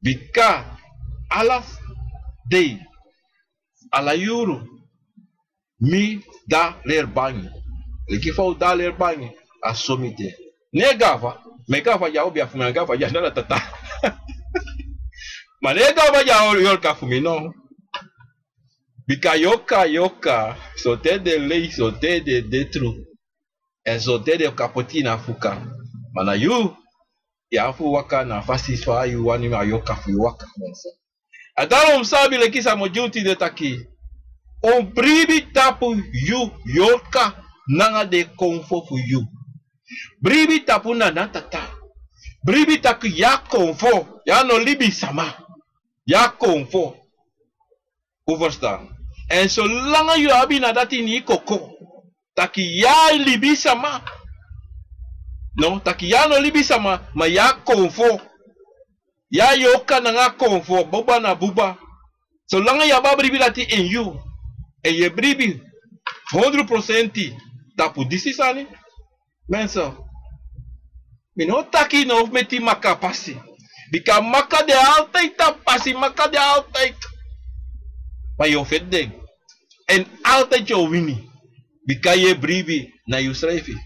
Bika ala dei, ala yuru, mi sidon leri bangi. Leki fa un sidon leri bangi, a so mi de. No e gafa, mi e gafa dya obia fu mi, a gafa dya na tata. Ma no e gafa dya yorka fu mi, no. Bika yorka, yorka, sonten den lei, sonten den de tru. Èn sonten den kan poti yu na fuka. Ma na yu, yu abi fu waka na a fasi fa yu wani a yorka fu yu waka. A dati un mus sabi leki san mi o gi unu tide taki, un bribi tapu yu yorka nanga den konfo fu yu. Bribi tapu na na tata. Bribi taki yu a konfo, yu a no libisama. Yu a konfo. Un verstaan? Èn solanga yu abi na dati ini yu koko, taki yu a libisama. No, taki yu a no libisama, ma yu a konfo. Yu a yorka nanga konfo, buba na buba. Solanga yu abi a bribi dati ini yu, èn yu e bribi hondro prosenti tapu disi sani. Mensen, mi no taki no fu meti maka pasi. Bika maka de altijd tapu pasi, maka de altijd. Ma yu o feti den. Èn altijd yu o wini. Bika yu e bribi na yusrefi.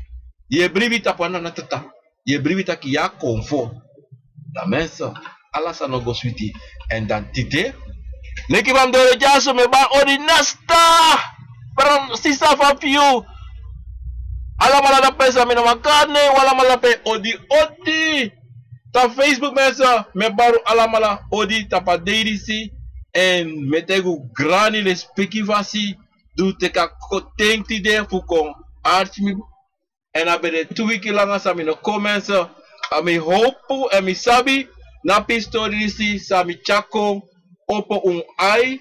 Yu e bribi tapu a na na tata. Yu e bribi taki yu a konfo. Na mensen, ala sani no go switi. Èn dan tide, leki fa mi doro dyaso, mi e bari odi nasta. Bra, sisa, fa fu yu. Alamala na pe san mi no man kari nen, un alamala pe odi odi. Tapu Facebook mensen, mi e bari un alamala odi tapu a dei disi. Èn mi e taigi un grani lespeki fasi di un teki a kon ten tide fu kon arki mi. Èn a ben de tu wiki langa san mi no kon mensen. A mi howpu èn mi sabi na a pisi tori disi san mi tyari kon opo un ai.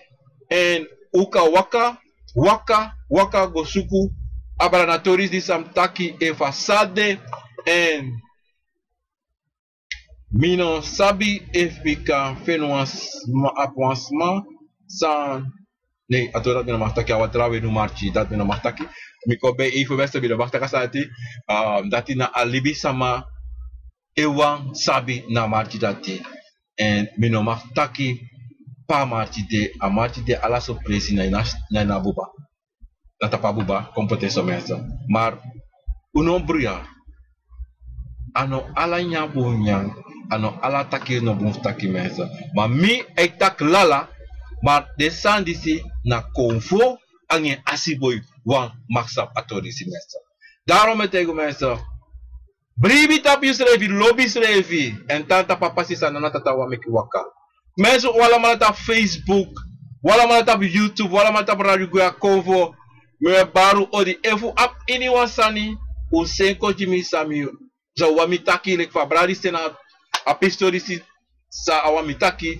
Èn un kan waka, waka, waka go suku a brada tori disi san mi taki efu a sa de. Èn mi no sabi efu mi kan feni wan sma, abi wan sma san, nee, a tori dati mi no mag taki, a Watrawenu marki, dati mi no mag taki. Mi kon ben even weste, mi no mag taki a sani dati. Ehm, dati na a libisama e wani sabi na a marki dati. Èn mi no mag taki pe a marki de, a marki de ala sortu presi na ini a, na ini a buba. Na tapu a buba kon poti en so mensen. Maar un no bruya. A no ala nyan bun nyan, a no ala taki no bun fu taki mensen. Ma mi e taki lala, ma den sani disi na konfo anga en asiboi wan mag sabi a tori disi mensen. Daarom mi e taigi un mensen. Bribi tapu yusrefi, lobi yusrefi, èn tan tapu a pasi san na na tata wani meki waka. Mensen, un alamala tapu Facebook, un alamala tapu YouTube, un alamala tapu Radio Goya Konfo. Mi e bari un odi, efu un abi iniwan sani, un seni kon gi mi san mi, san un wani mi taki, leki fa a brada disi seni a pisi tori disi san a wani mi taki.